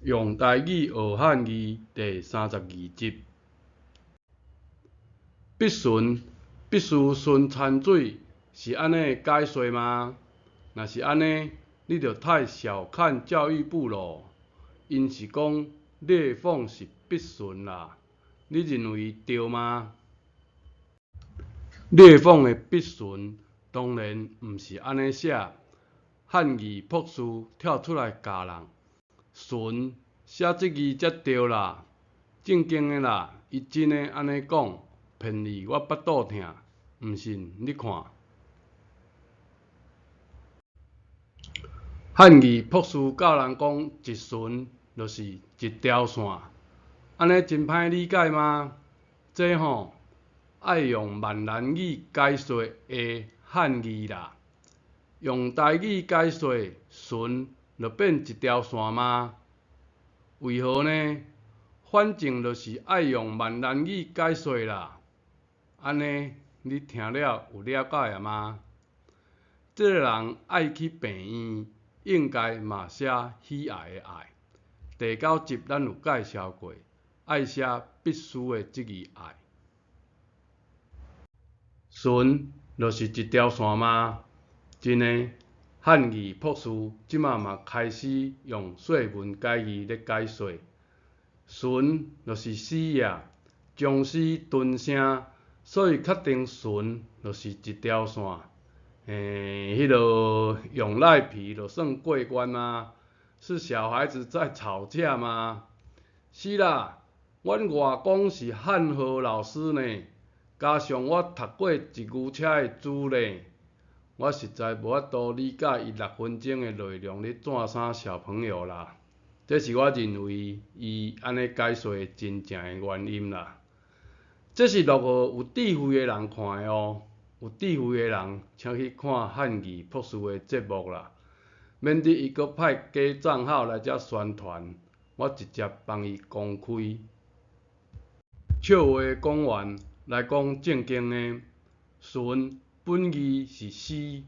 用台語學漢字第32集。必巡必須巡田水是按呢解說嗎？若是按呢，你就太小看教育部囉。𪜶是講裂縫是筆順啦，你認為對嗎？裂縫的筆順當然毋是按呢寫，漢字博士跳出來教人，巡寫這字才對啦，正經的啦，伊真的按呢講，騙你我腹肚疼，毋信你看。漢字博士教人講一巡就是一條線，按呢真歹理解嗎？這吼愛用閩南語解說的漢字啦，用台語解說巡就變一條線嗎？為何呢？反正就是愛用閩南語解說啦，按呢你聽了有了解啊嗎？這個人愛去病院，應該嘛寫喜愛的愛。第九集咱有介紹過，愛寫必須的這字愛。巡就是一條線嗎？真的，漢字博士這馬嘛開始用說文解字咧解說。巡就是死啊，僵屍蹲聲，所以確定巡就是一條線。彼个用賴皮就算過關嗎？是小孩子在吵架嗎？是啦，阮外公是漢和老師呢，加上我讀過一牛車的書呢，我實在無法度理解伊6分鐘的內容咧跩啥小朋友啦。這是我認為伊按呢解說的真正的原因啦。這是錄予有智慧的人看的哦。有智慧的人，請去看漢字博士的節目啦，免得伊閣派假帳號來遮宣傳，我直接幫伊公開。笑話講完，來講正經的。巡本字是絲，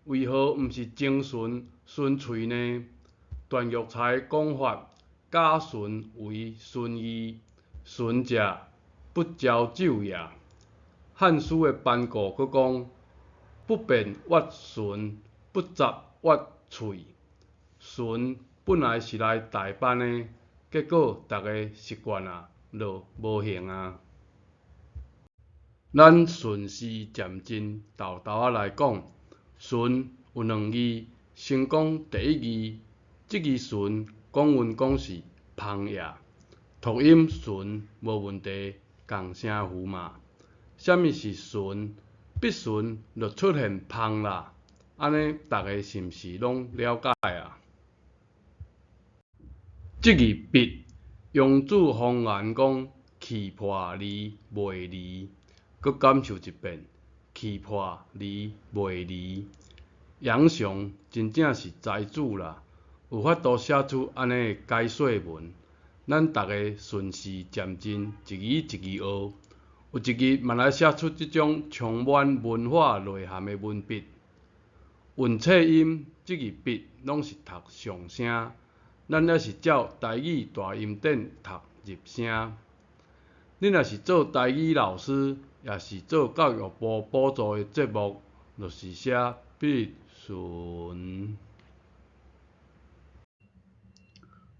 為何毋是精巡、巡喙呢？段玉裁講法，假巡為巡字，巡者不澆酒也。漢書的班固閣講：不辨曰巡，不雜曰喙。巡本來是來代班的，結果逐家習慣啊，就無還啊。咱循序漸進，沓沓仔來講，巡有兩字，先講第一字，這字巡，古文講是芳也，讀音巡無問題，仝聲符嘛。啥物是巡？筆順就出現芳啦，按呢逐家是毋是攏了解啊？這字筆，雍子方言講氣破而袂離，閣感受一遍，氣破而袂離。楊雄真正是才子啦，有法度寫出按呢的解說文，咱逐家循序漸進，一字一字學。有一日嘛來寫出這種充滿文化內涵的文筆。韻切音這字筆攏是讀上聲，咱猶是照台語大音典讀入聲。你若是做台語老師，抑是做教育部補助的節目，就是寫筆順。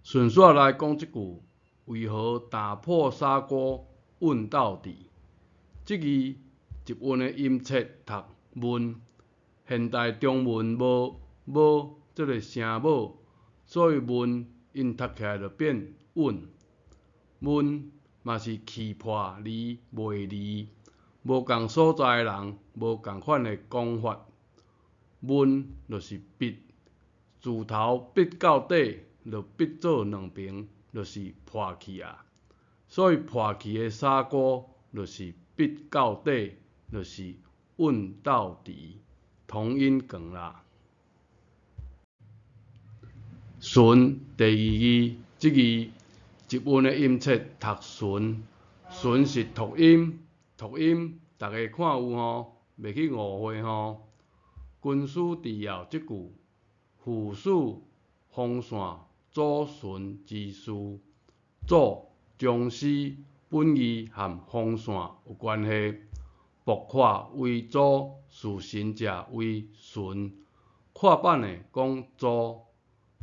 順紲來講這句：為何打破砂鍋問到底？這字一韻的音節讀問，現代中文無無這个聲母，所以問𪜶讀起來就變穩。問嘛是氣破而袂離，無仝所在的人無仝款的講法。問就是筆，自頭筆到底，就筆做兩爿，就是破去啊。所以破去的砂鍋就是筆到底，就是問到底，同音梗啦。巡第二字，這字一韻的音節讀巡，巡是讀音，讀音，逐家看有吼，袂去誤會吼。軍師治要這句，父死風散祖巡之事。祖宗师本义和风扇有关系，卜卦为祖，事神者为巡。阔版的讲祖，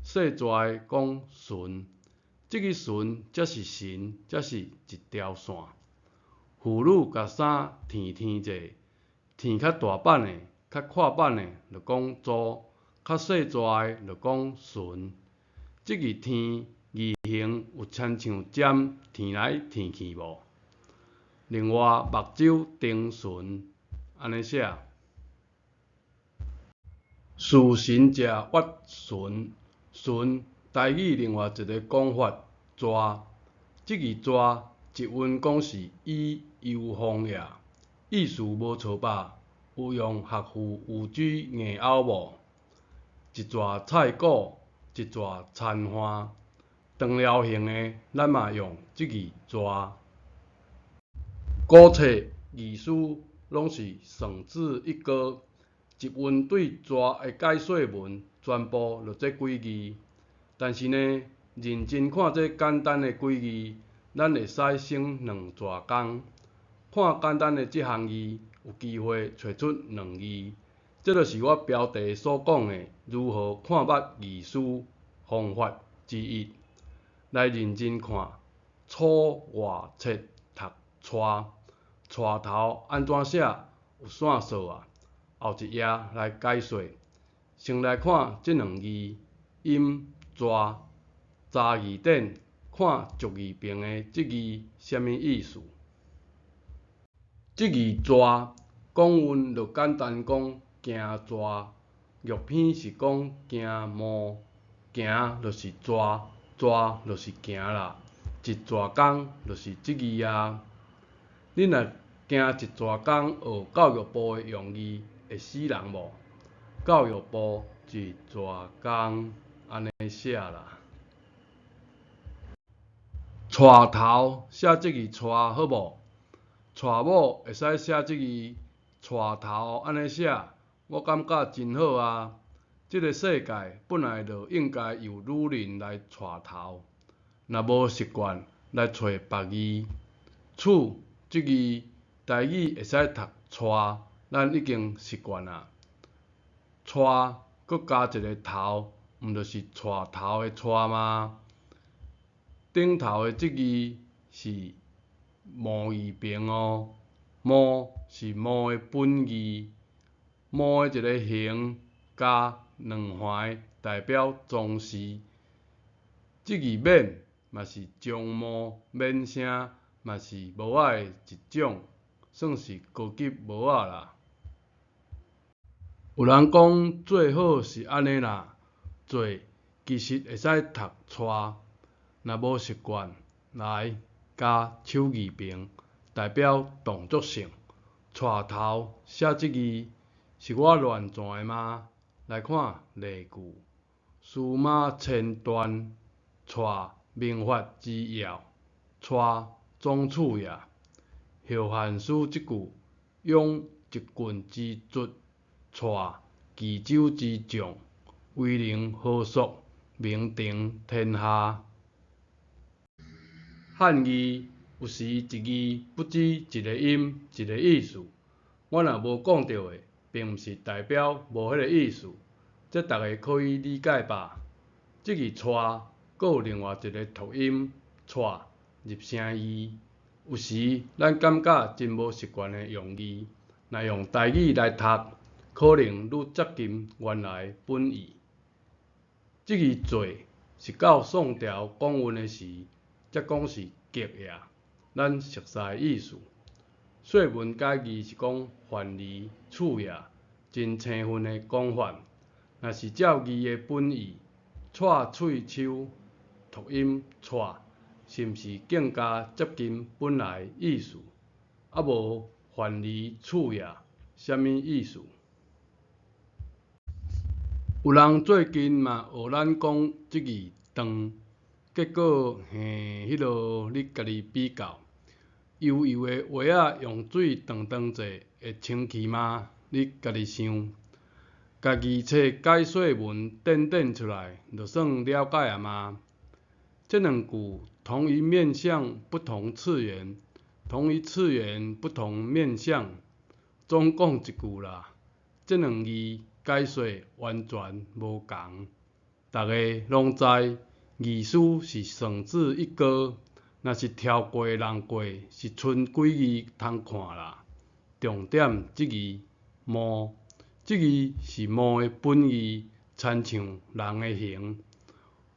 细逝的讲巡。这个巡才是神，才是一条线。妇女共衫添添者，添较大版的、较阔版的就讲祖，较细逝的就讲巡。这个添字形有亲像针添来添去无？另外，目睭盯巡，按呢写。事神者曰巡，巡台语另外一个讲法，逝，这个逝一韵讲是以幽风也，意思无错吧？有用学富五车硬拗无？一逝菜果，一逝田岸，长条形的，咱嘛用这个逝。古册义书拢是算子一哥，一韵对逝的解说文全部就这几字。但是呢，认真看这简单的几字，咱会使省两逝工。看简单的这项字，有机会揣出两字。这就是我标题所讲的如何看捌义书方法之一。来认真看，初外册读带，带头按怎写？有线索啊！后一页来解说。先来看这两字，音逝，查字典，看竹字边的这字啥物意思？这字逝，讲韵就简单讲行逝，玉篇是讲行墓，行就是逝，逝就是行啦，一逝工就是这字啊。你若行一逝工学教育部的用字，会死人无？教育部一逝工按呢写啦。带头写这字带好无？娶某会使写这字带头按呢写，我感觉真好啊！这个世界本来就应该由女人来带头，若无习惯来揣别字。处这字台语会使读带，咱已经习惯啊。带阁加一个头，毋就是带头的带吗？顶头的这字是墓字边哦，墓是墓的本义，墓的一个形加两横代表宗室。这字免嘛是将墓免声，嘛是帽仔的一种，算是高级帽仔啦。有人讲最好是按呢啦，做其实会使读带，若无习惯，来加手字边，代表动作性。带头写这字是我乱转的吗？来看例句：司马迁传，带明法之要，带总处也。后汉书这句，拥一郡之卒，带冀州之将，威能何属，名定天下。汉字有时一字不止一个音，一个意思。我若无讲著的，并毋是代表无彼个意思，这逐家可以理解吧？这字带，阁有另外一个读音掣入声字。有时咱感觉真无习惯的用字，若用台语来读，可能愈接近原来本意。这字做是到宋朝讲韵的时，才讲是格也，咱熟似的意思。说文解字是讲范蠡处也，真生分的讲法。若是照字的本意，掣喙鬚读音掣，是毋是更加接近本来意思？啊无范蠡处也，啥物意思？有人最近嘛学咱讲这字断，结果嘿，彼落你家己比较，油油的鞋仔用水断断者会清气吗？你家己想。家己揣解說文典典出來，就算了解矣嗎？這兩句同一面向不同次元，同一次元不同面向，總講一句啦，這兩字解說完全無仝。逐家攏知，意思是算子一哥，若是跳過人過，是賰幾字通看啦。重點這字貌，這字是貌的本義，親像人的形。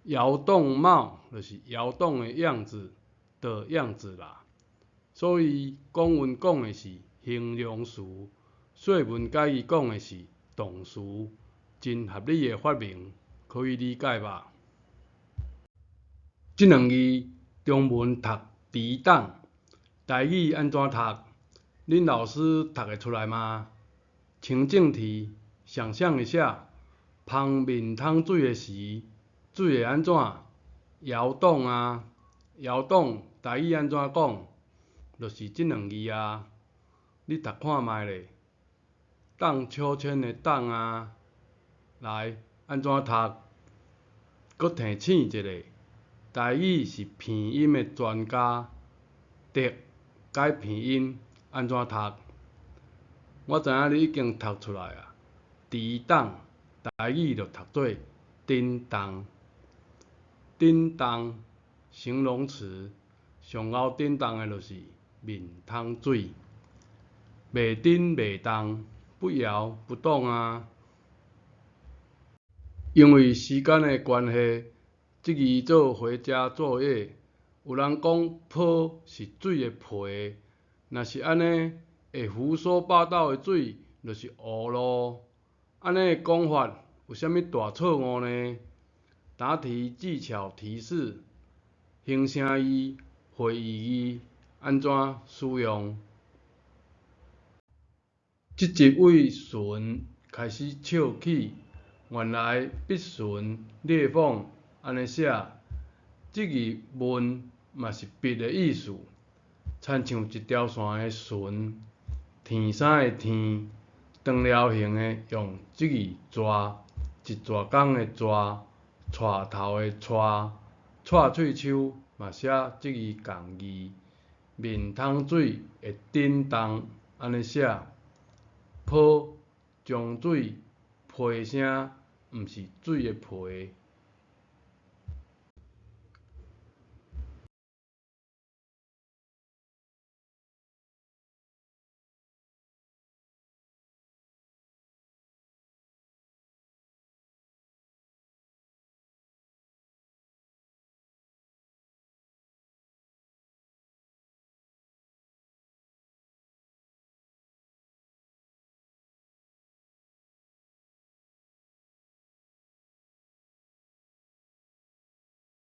搖動貌就是搖動的樣子的樣子啦。所以講文講的是形容詞，說文解字講的是動詞，真合理的發明，可以理解吧？這兩字中文讀抵擋，台語按怎讀？恁老師讀會出來嗎？情境題，想像一下，芳面桶水的時，水會按怎？搖動啊，搖動，台語按怎講？就是這兩字啊，你讀看覓咧？盪秋千的盪啊，來，按怎讀？閣提醒一下，台語是鼻音的專家，竹改鼻音按怎讀？我知影你已經讀出來啊，抵擋，台語就讀做振動，振動，形容詞，上𠢕振動的就是面桶水，袂振袂動，不搖不動啊。因為時間的關係，這字做回家作業。有人講波是水的皮，若是按呢，會胡說八道的水就是湖囉。按呢的講法有啥物大錯誤呢？答題技巧提示：形聲義、會意字按怎使用？這集對脣開始笑起，原來筆脣裂縫按呢寫，這字文嘛是筆的意思，親像一條線的脣，天生的天，長條形的用這字逝，一逝工的逝，帶頭的帶，蔡喙鬚嘛寫這字仝字，面桶水會振動按呢寫，波將水皮聲，毋是水的皮。